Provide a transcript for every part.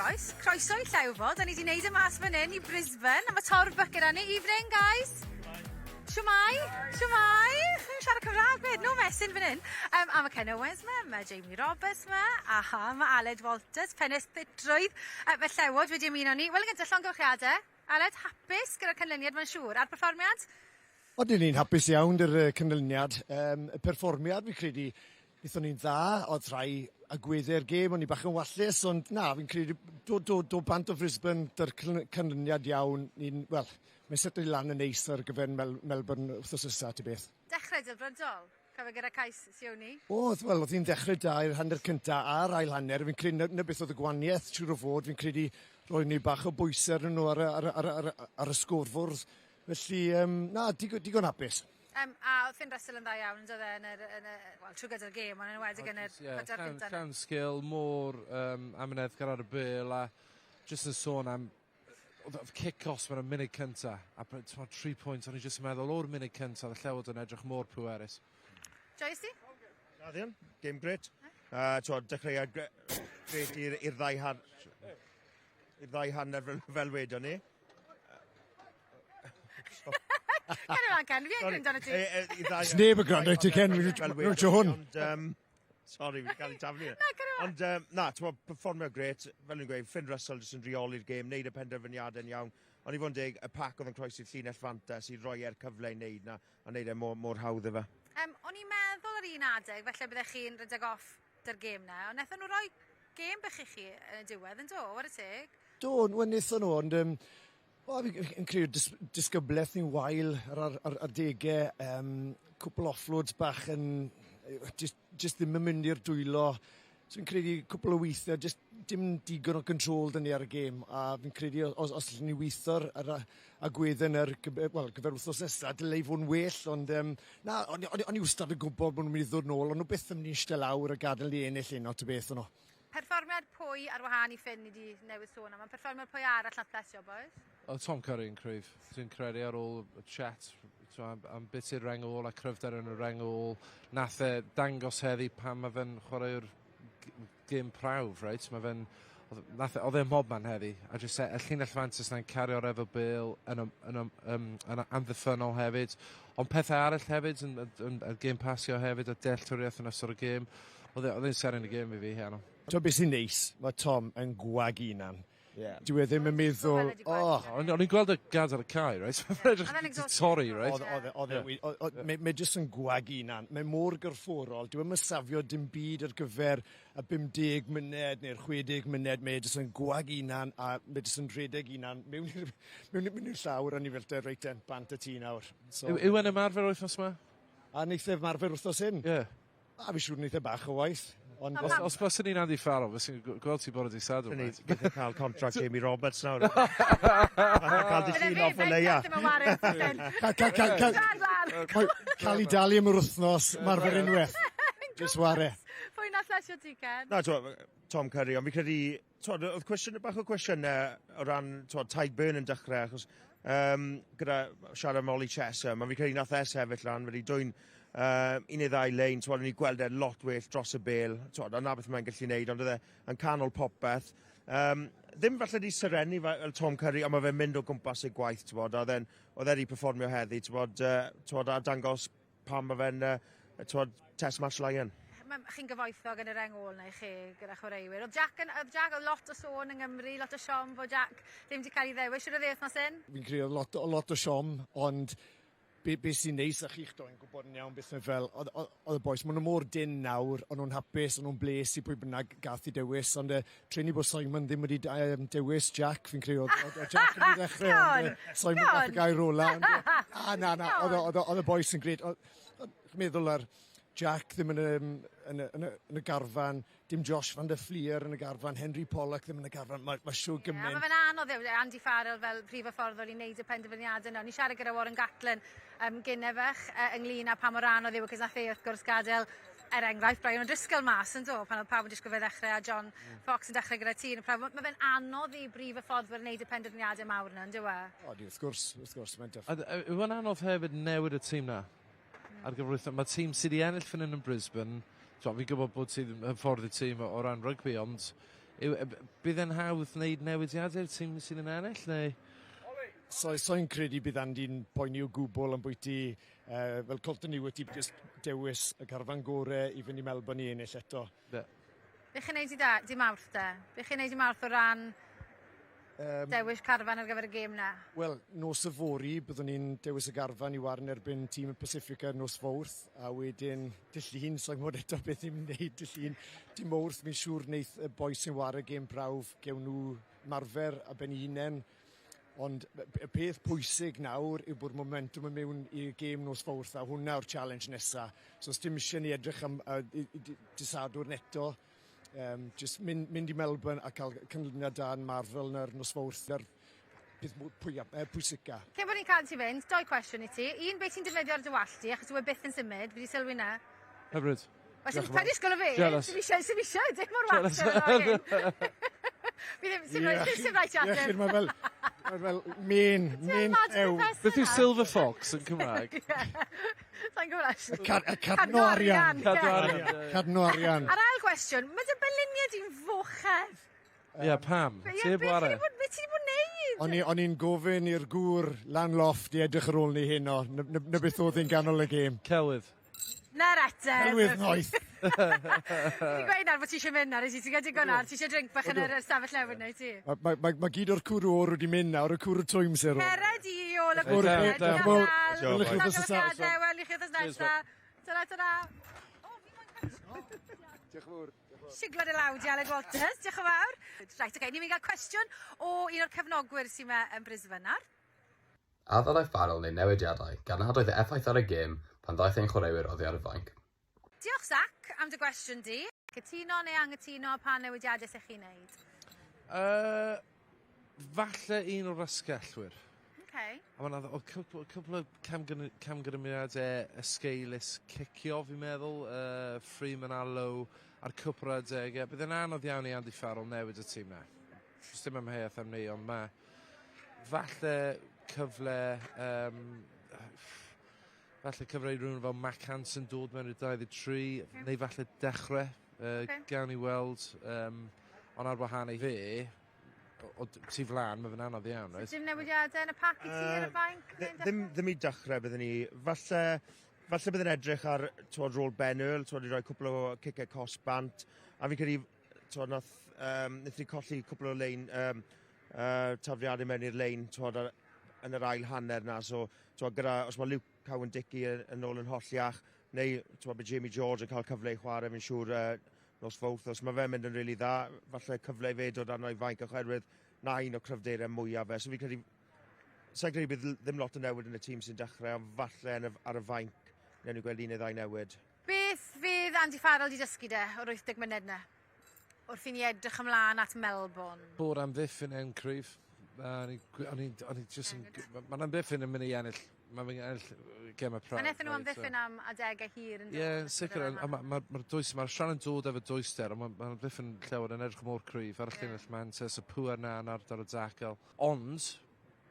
Joyce. Croeso i Llewfod, da ni wedi gwneud y mas fan hyn i Brisbane, a mae torf bucket arni. Evening, guys! Shwmae? Shwmae? Chi'n siarad Cymraeg fyd? No messing fan hyn. A mae Ken Owens 'ma, mae Jamie Roberts 'ma, aha, mae Aled Walters, pennaeth ffitrwydd y Llewod wedi ymuno ni. Wel, yn gyntaf, llongyfarchiadau. Aled, hapus gyda'r canlyniad mae'n siŵr, a'r perfformiad? Odyn ni'n hapus iawn 'da'r canlyniad. Y perfformiad fi'n credu wnaethon ni'n dda, oedd rhai agweddau'r gêm, o'n i bach yn wallus, ond na, fi'n credu dod, dod, dod bant o Brisbane 'da'r canlyniad iawn, ni'n, wel, mae'n setlo lan yn neis ar gyfer Mel Melbourne wythnos nesa, ta beth. Dechrau delfrydol, cofio gyda cais Sioni? Oedd, wel, oedd hi'n ddechrau da i'r hanner cynta a'r ail hanner, fi'n credu 'na, 'na beth oedd y gwaniaeth, siŵr o fod, fi'n credu roedd ni bach o bwysau arnyn nhw ar y, ar y, ar y, ar y, ar y sgorfwrdd, felly, um, na, digon, digon hapus. A oedd Finn Russell yn dda iawn, yn dod e, yn yr, yn y, wel, trwy gydol gêm, ond yn enwedig yn yr yeah, chwarter cyntaf. Llawn sgil, mor amyneddgar ar y bêl, a jyst yn sôn am oedd kick-offs mewn y munud cynta, a 3 pwynt, o'n i jyst yn meddwl o'r munud cynta, oedd y Llewod yn edrych mor pwerus. Joyce ti? Na ddion, game great. T'wod, dechreuad grêt i'r ddau han, i'r ddau hanner fel wedon ni. Cer ymlaen, Ken, fi yn gwrando arno ti. Sneb yn gwrando i ti, Ken, fi'n tro hwn. Ond, sorry, fi wedi cael ei taflu. Na, cer ymlaen. Ond, na, ti'n perfformio grêt, fel ni'n gweud, Finn Russell jyst yn rheoli'r gêm, neud y penderfyniadau'n iawn. Ond i fod yn deg, y pac oedd yn croesi'r llinell fantas i roi e'r cyfle i wneud na, a wneud e mor, mor hawdd iddo fe. O'n i'n meddwl ar un adeg, falle byddech chi'n rhedeg off 'da'r gêm 'na, ond wnaethon nhw roi gêm bych i chi yn y diwedd, yn do, ware teg? Do, wel wnaethon nhw, ond o, fi'n credu disgyblaeth ni'n wael ar, ar, ar adegau, cwpl offloads bach yn, just ddim yn mynd i'r dwylo. So fi'n credu cwpl o weithiau, just dim digon o control 'da ni ar y gêm, a fi'n credu os allwn ni weithio'r ar agweddau yna ar gyfer, wel, gyfer wythnos nesaf, dylai fod yn well, ond na, o'n i wastad yn gwybod bod nhw'n mynd i ddod nôl, ond nhw byth yn mynd i eistedd lawr a gadael ni ennill heno, ta beth o'n nhw. Perfformiad pwy ar wahân i Finn ni 'di newydd sôn am, ond perfformiad pwy arall nath plesio, bois? Oedd Tom Curry yn cryf, dwi'n credu ar ôl y chat am bit i'r reng ôl a cryfder yn y reng ôl. Nath e dangos heddi pam mae fe'n chwaraewr gêm prawf, reit? Mae fe'n... Nath e, oedd e'n mobman heddi, a jyst e, y llinell fantas na'n cario'r efo Bale yn, yn, yn, yn amddiffynnol hefyd. Ond pethau arall hefyd, yn, yn, yn, yn gêm pasio hefyd, a dealltwriaeth yn ystod y gêm. Oedd e, e'n seren y gêm i fi heno. Ti'n beth sy'n neis? Mae Tom yn gwagu hunan. Yeah. Dyw e ddim yn meddwl, oh. O'n i'n gweld y gad ar y cae, right? Mae'n edrych wedi torri, right? Oedd e, mae jyst yn gwagu hunan. Mae mor gorfforol, dyw e'm yn safio dim byd ar gyfer y 50 munud neu'r 60 munud, mae e jyst yn gwagu hunan a mae jyst yn rhedeg hunan mewn i'r mewn, mewn i'r llawr a ni fel, reit ten, bant y tŷ nawr. So, yw e'n ymarfer wythnos yma? A neith e ymarfer wythnos hyn. Ie. Yeah. A fi siŵr wneith e bach o waith. Ond os byswn i'n Andy Farrell, fyswn i'n gweld ti bore dydd Sadwrn. Ni gyda cael contract Jamie Roberts nawr. Cael dy llun off o leia. Cael ei dalu am yr wythnos, marfer unwaith. Just ware. Pwy nath lesio ti, Ken? Na, Tom Curry, ond fi credu twod, oedd cwestiwn, bach o cwestiynau o ran twod, Tadhg Beirne yn dechrau, achos gyda siarad am Ollie Chesham, a fi credu nath e sefyll lan, wedi dwyn un neu ddau lein, twod, o'n i gweld e lot well dros y bel, twod, a na beth mae'n gallu neud, ond oedd e yn canol popeth. Ddim falle di serennu fel Tom Curry, ond mae fe'n mynd o gwmpas ei gwaith, twod, a oedd e'n oedd e wedi perfformio heddi, twod, twod, a dangos pam mae fe'n twod, Test Match Lion. Chi'n gyfoethog yn y reng ôl na i chi gyda chwaraewyr. Oedd Jack, yn, oedd Jack, oedd lot o sôn yng Nghymru, lot o siom bod Jack ddim wedi cael ei ddewis. Shwt oedd e wythnos hyn? Fi'n credu oedd lot, lot o siom, ond be sy'n neis, a chi'ch doi'n gwybod yn iawn beth mae fel, oedd, oedd y bois, maen nhw mor dyn nawr, o'n nhw'n hapus, o'n nhw'n bles i pwy bynnag gath i dewis, ond trueni bod Simon ddim wedi dewis Jack, fi'n credu, oedd, oedd Jack yn ei ddechrau, ond Simon gath y gair ola, ond, a na, na, oedd, oedd, oedd y bois yn grêt. Chi'n meddwl ar Jack ddim yn y, yn y, yn y, yn y garfan, dim Josh van der Flier yn y garfan, Henry Pollock ddim yn y garfan, mae siw gymaint. Yeah, mae fe'n anodd, Andy Farrell fel prif hyfforddwr i wneud y penderfyniadau yna. O'n i siarad gyda Warren Gatland gynne fach ynglyn â pa mor anodd yw, e, cos nath e wrth gwrs gadael er enghraifft Brian O'Driscoll mas yn do, pan oedd pawb yn disgwyl fe ddechrau a John Fox yn dechrau gyda ti yn y prawf. Mae fe'n anodd i brif hyfforddwyr wneud y penderfyniadau mawr yna, yn dyw e? O, di, wrth gwrs, mae'n tough. A yw e'n anodd hefyd newid y tîm na? Ar gyfer wythnos, mae tîm sydd wedi ennill fan hyn yn Brisbane, so, fi'n gwybod bod ti ddim hyfforddi tîm o ran rygbi, ond Yw, bydd e'n hawdd wneud newidiadau i'r tîm sydd yn ennill, neu? So, so'n credu bydd Andy'n poeni o gwbl am bwyty, fel Colton Hewitt i just dewis y carfan gore i fynd i Melbourne i ennill eto. Yeah. Be chi'n neud i da, di Mawrth de? Be chi'n neud i Mawrth o ran dewis carfan ar gyfer y gêm na? Wel, nos yfory byddwn ni'n dewis y garfan i waren erbyn tîm y Pacifica nos Fawrth, a wedyn dydd Llun, so'n gwybod eto beth i'n wneud dydd Llun. Dydd Mawrth, mi'n siŵr wneith y boi sy'n ware gêm prawf, gewn nhw marfer a ben eu hunain. Ond y peth pwysig nawr yw bod momentum yn mewn i'r gêm nos Fawrth, a hwnna yw'r challenge nesa. So os dim eisiau ni edrych am dydd Sadwrn eto, just mynd, mynd i Melbourne a cael canlyniad da yn Marvel na'r nos Fawrth, na'r peth pwysica. Cyn bod ni'n cael ti fynd, doi cwestiwn i ti. Un, beth ti'n defnyddio ar dy wallt di, achos dyw e byth yn symud, fi wedi sylwi na. Hyfryd. Wel, sy'n paid disgwyl o fi. Jealous. Sy'n eisiau, sy'n eisiau, dim o'r wax ar y Fi ddim, sy'n rhaid, sy'n rhaid ti ateb. Mae fel, mae fel min, min ew. Beth yw Silver Fox yn Cymraeg? Sa'n gwybod. Y cadno arian. Cadno arian. Cadno arian. A'r ail gwestiwn, mae dy beluniad i'n fochedd. Ie, pam? Ti heb ware? Be ti wedi bod yn neud? O'n i'n gofyn i'r gŵr lan lofft i edrych ar ôl ni heno. Na beth oedd hi'n ganol y gêm. Celwydd. Na'r ateb. Celwydd noeth. Fi wedi gweud nawr bod ti eisiau mynd nawr, ti gael digon nawr, ti eisiau drink bach yn yr ystafell newydd neu ti? Mae ma, ma gyd o'r cwrw o'r wedi mynd nawr, y cwrw twym sy'n ôl. Cera di ôl y cwrw. Diolch yn fawr. Welwn i chi wythnos nesa. Tara, tara. Diolch yn fawr. Siglo dy law di, Aled Walters. Diolch yn fawr. Reit, oce, okay, ni'n mynd i gael cwestiwn o un o'r cefnogwyr sy'n me yn Brisbane nawr. A ddylai Farrell wneud newidiadau gan nad oedd effaith ar y gêm pan ddaeth ein chwaraewyr oddi ar y fainc? Diolch, Zach, am dy gwestiwn di. Cytuno neu anghytuno pa newidiadau sy'ch chi'n neud? Falle un o'r asgellwyr. Okay. A mae'n oedd cwpl o camgymeriadau esgeulus cicio, fi'n meddwl. Freeman a Lowe a'r cwpl o adegau. Bydd yn anodd iawn i Andy Farrell newid y tîm na. Does dim amheuaeth am ni, ond mae falle cyfle... Falle cyfle i rhywun fel Mac Hansen dod mewn i'r 23, okay, neu falle dechrau. Okay. Gawn ni weld. Ond ar wahân i fe, o tu flaen, mae fe'n anodd iawn, right? Dim newidiadau yn y pac i ti ar y fainc? Ddim, ddim i dechrau byddwn ni. Falle byddwn edrych ar twod, rôl Ben Earl, twod, i roi cwpl o cicau cosb bant. A fi'n credu, twod, nath, nath ni colli cwpl o lein, tafliadau mewn i'r lein, twod, yn yr ail hanner na. So, twod, gyda, os mae Luke Cowan-Dickie yn ôl yn holliach, neu twod, bydd Jamie George yn cael cyfle i chwarae, fi'n siŵr, nos Fawrth. Os mae fe'n mynd yn rili really dda, falle cyfle i fe dod arno i fainc, oherwydd na un o cryfderau mwyaf fe. So fi'n credu, sa'n credu bydd ddim lot o newid yn y tîm sy'n dechrau, ond falle yn y, ar y fainc, newn ni gweld un neu ddau newid. Beth fydd Andy Farrell di dysgu de o'r 80 munud na? Wrth i ni edrych ymlaen at Melbourne. Bod amddiffyn yn cryf. O'n i just yn... Mae'n amddiffyn yn mynd i ennill. Mae'n mynd i ennill gemau prawf. Mae wnaethon nhw amddiffyn am adegau hir yn dod. Ie, yn sicr. A mae'r ma ma Sian yn dod efo dwyster, ond mae'r ma amddiffyn Llewod yn edrych mor cryf ar y llinell mantes, y pŵer na yn ardal y dacl. Ond,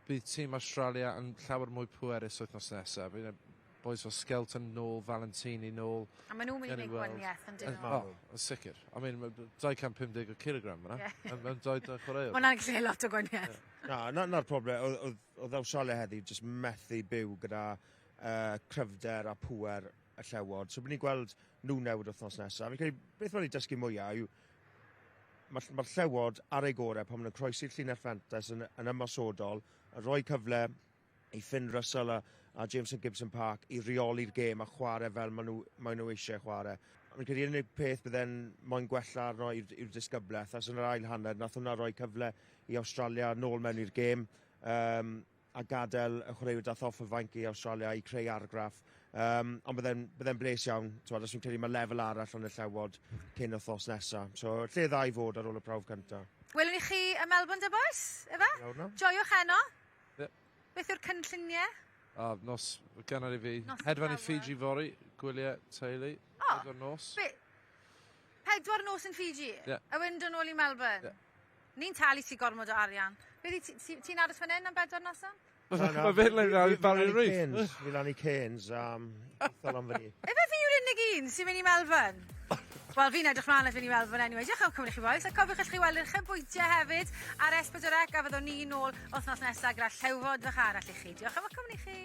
bydd tîm Australia yn llawer mwy pwerus wythnos nesaf. Bydd boys fel Skelton nôl, Valentini nôl. A maen nhw'n mynd i wneud gwaniaeth yn dyn nhw. O, yn sicr. I mean, 250 o kilogram yna. Mae'n doi doi chwaraewr. Mae hwnna'n gallu lot o gwaniaeth. Na, na'r problem. Oedd Australia heddi jyst methu byw gyda cryfder a pŵer y Llewod. So, bydd ni'n gweld nhw newid wythnos nesaf. Fi'n credu, beth mae'n ei dysgu mwyaf yw mae'r ma Llewod ar ei gorau pan maen nhw'n croesi'r llinell fentes yn ymosodol, a rhoi cyfle i Finn Russell a Jameson Gibson Park i reoli'r gêm a chwarae fel maen nhw eisiau chwarae. Fi'n credu unig peth bydde'n moyn gwella arno yw'r disgyblaeth, as yn yr ail hanner, nath hwnna roi cyfle i Australia nôl mewn i'r gêm a gadael y chwaraewyr dath off y fainc i Australia i creu argraff. Ond bydde'n bles iawn, twod, os fi'n credu mae lefel arall yn y Llewod cyn wythnos nesaf. So, lle dda i fod ar ôl y prawf cyntaf. Welwn ni chi ym Melbourne de boys, efe? Joiwch heno. Yep. Beth yw'r cynlluniau? O, nos gynnar i fi. Hedfan i Fiji fory, gwyliau teulu, 4 nos. Be? 4 nos yn Fiji? Yeah. A wedyn dod nôl i Melbourne? Yeah. Ni'n talu ti gormod o arian. Beth ti'n aros fan hyn am 4 nos am? Mae fe'n lan i Barry Reef. Fi lan i Cairns, eitha lan fyny. Efe fi yw'r unig un sy'n mynd i Melbourne? Wel, fi'n edrych mlaen at fynd i weld fan anyway. Diolch am cwmni chi boys. A cofiwch chi weld yr uchafbwyntiau hefyd ar S4C a fyddwn ni nôl wythnos nesaf gyda llewfod fach arall i chi. Diolch am y cwmni chi.